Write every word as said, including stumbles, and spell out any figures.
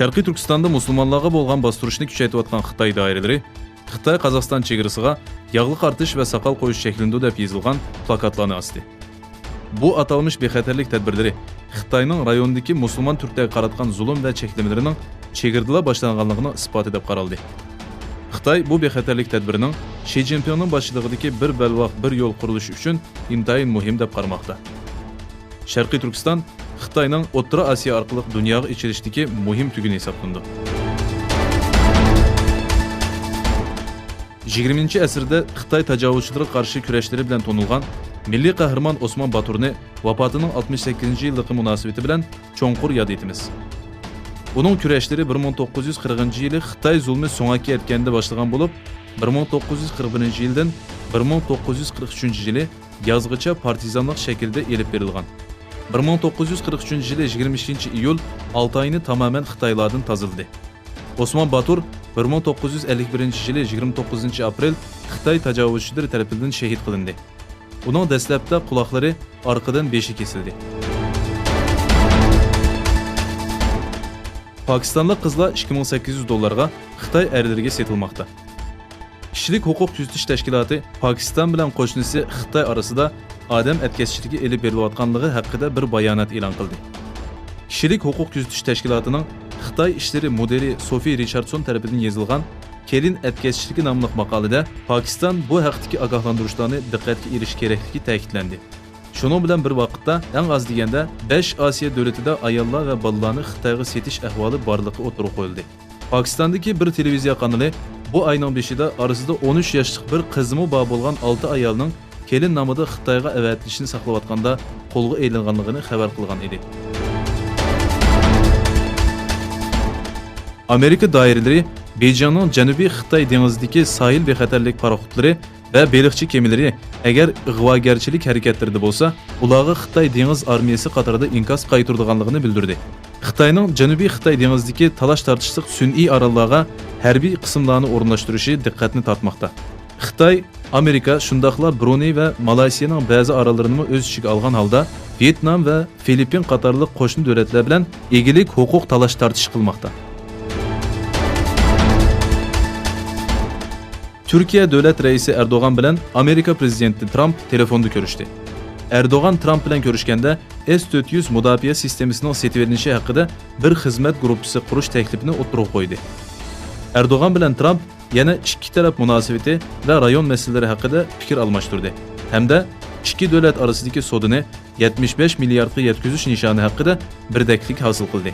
شەرقىي تۈركىستاندا مۇسۇلمانلارغا بولغان باستۇرۇشنى كۈچەيتىۋاتقان خىتاي دائىرىلىرى خىتاي-قازاقىستان چېگرىسىغا «ياغلىق ئارتىش ۋە ساقال قويۇش چەكلىنىدۇ» دەپ يېزىلغان پلاكاتلارنى ئاستى. بۇ ئاتالمىش بىخەتەرلىك تەدبىرلىرى خىتاينىڭ رايوندىكى مۇسۇلمان تۈركلەرگە قاراتقان زۇلۇم ۋە چەكلىمىلىرىنىڭ چېگرىدىلا باشلانغانلىقىنىڭ ئىسپاتى دەپ قارالدى. خىتاي بۇ بىخەتەرلىك تەدبىرىنىڭ شى جىنپىڭنىڭ باشچىلىقىدىكى بىر بەلباغ، بىر يول قۇرۇلۇشى ئۈچۈن ئىنتايىن مۇھىم دەپ قارىماقتا. شەرقىي تۈركىستان خىتاينىڭ ئوتتۇرا ئاسىيا ئارقىلىق دۇنياغا ئېچىلىشتىكى مۇھىم تۈگۈنى ھېسابلىنىدۇ. يىگىرمىنچى ئەسىردە خىتاي تاجاۋۇزچىلىرىغا قارشى كۈرەشلىرى بىلەن تونۇلغان مىللىي قەھرىمان ئوسمان باتۇرنى ۋاپاتىنىڭ ئاتمىش سەككىزىنچى يىللىقى مۇناسىۋىتى بىلەن چوڭقۇر ياد ئېتىمىز. ئۇنىڭ كۈرەشلىرى بىر مىڭ توققۇز يۈز قىرىقىنچى يىلى خىتاي زۇلمى سۆڭەككە يەتكەندە باشلىغان بولۇپ، بىر مىڭ توققۇز يۈز قىرىق بىرىنچى يىلدىن بىر مىڭ توققۇز يۈز قىرىق ئۈچىنچى يىلى يازغىچە پارتىزانلىق شەكلىدە ئېلىپ بېرىلغان. بىر مىڭ توققۇز يۈز قىرىق ئۈچىنچى يىلى يىگىرمە ئىككىنچى ئىيۇل ئالتاينى تامامەن خىتايلاردىن تازىلىدى. ئوسمان باتۇر بىر مىڭ توققۇز يۈز ئەللىك بىرىنچى يىلى يىگىرمە توققۇزىنچى ئاپرېل خىتاي تاجاۋۇزچىلىرى تەرىپىدىن شېھىت قىلىندى. ئۇنىڭ دەسلەپتە قۇلاقلىرى ئارقىدىن بېشى كېسىلدى. پاكىستانلىق قىزلار ئىككى مىڭ سەككىز يۈز دوللارغا خىتاي ئەرلىرىگە سېتىلماقتا. كىشىلىك ھوقۇق كۆزىتىش تەشكىلاتى پاكىستان بىلەن قوشنىسى خىتاي ئارىسىدا ئادەم ئەتكەسچىلىكى ئېلىپ بېرىلىۋاتقانلىقى ھەققىدە بىر بايانات ئېلان قىلدى. كىشىلىك ھوقۇق كۆزىتىش تەشكىلاتىنىڭ خىتاي ئىشلىرى مۇدىرى سوفى رىچاردسون تەرىپىدىن يېزىلغان كېلىن ئەتكەسچىلىكى ناملىق ماقالىدە پاكىستان بۇ ھەقتىكى ئاگاھلاندۇرۇشلارنى دىققەتكە ئېلىش كېرەكلىكى تەكىتلەندى. شۇنىڭ بىلەن بىر ۋاقىتتا، ئەڭ ئاز دېگەندە بەش ئاسىيا دۆلىتىدە ئاياللار ۋە بالىلارنى خىتايغا سېتىش ئەھۋالى بارلىقى ئوتتۇرىغا قويۇلدى. پاكىستاندىكى بىر تېلېۋىزىيە قانىلى بۇ ئاينىڭ بېشىدا ئارىسىدا ئون ئۈچ ياشلىق بىر قىزىمۇ بار بولغان ئالتە ئايالنىڭ كېلىن نامىدا خىتايغا ئەۋەتىلىشىنى ساقلاۋاتقاندا قولغا ئېلىنغانلىقىنى خەۋەر قىلغان ئىدى. ئامېرىكا دائىرىلىرى بېيجىڭنىڭ جەنۇبىي خىتاي دېڭىزىدىكى ساھىل بىخەتەرلىك پاراخوتلىرى ۋە بېلىقچى كېمىلىرى ئەگەر ئىغۋاگەرچىلىك ھەرىكەتلىرىدە بولسا، ئۇلارغا خىتاي دېڭىز ئارمىيەسى قاتارىدا ئىنكاس قايتۇرىدىغانلىقىنى بىلدۈردى. خىتاينىڭ جەنۇبىي خىتاي دېڭىزىدىكى تالاش-تارتىشلىق سۈنئىي ئاراللارغا ھەربىي قىسىملارنى ئورۇنلاشتۇرۇشى دىققەتنى تارتماقتا. خىتاي، ئامېرىكا، شۇنداقلا برۇنېي ۋە مالايسىيانىڭ بەزى ئاراللىرىنىمۇ ئۆز ئىچىگە ئالغان ھالدا، ۋيېتنام ۋە فىلىپپىن قاتارلىق قوشنا دۆلەتلەر بىلەن ئىگىلىك ھوقۇق تالاش-تارتىشى قىلماقتا. تۈركىيە دۆلەت رەئىسى ئەردوغان بىلەن ئامېرىكا پىرېزىدېنتى ترامپ تېلېفوندا كۆرۈشتى. ئەردوغان ترامپ بىلەن كۆرۈشكەندە، ئېس تۆت يۈز مۇداپىئە سىستېمىسىنىڭ سېتىۋېلىنىشى ھەققىدە بىر خىزمەت گۇرۇپپىسى قۇرۇش تەكلىپىنى ئوتتۇرىغا قويدى. ئەردوغان بىلەن ترامپ يەنە ئىككى تەرەپ مۇناسىۋىتى ۋە رايون مەسىلىلىرى ھەققىدە پىكىر ئالماشتۇردى ھەمدە ئىككى دۆلەت ئارىسىدىكى سودىنى يەتمىش بەش مىلياردقا يەتكۈزۈش نىشانى ھەققىدە بىردەكلىك ھاسىل قىلدى.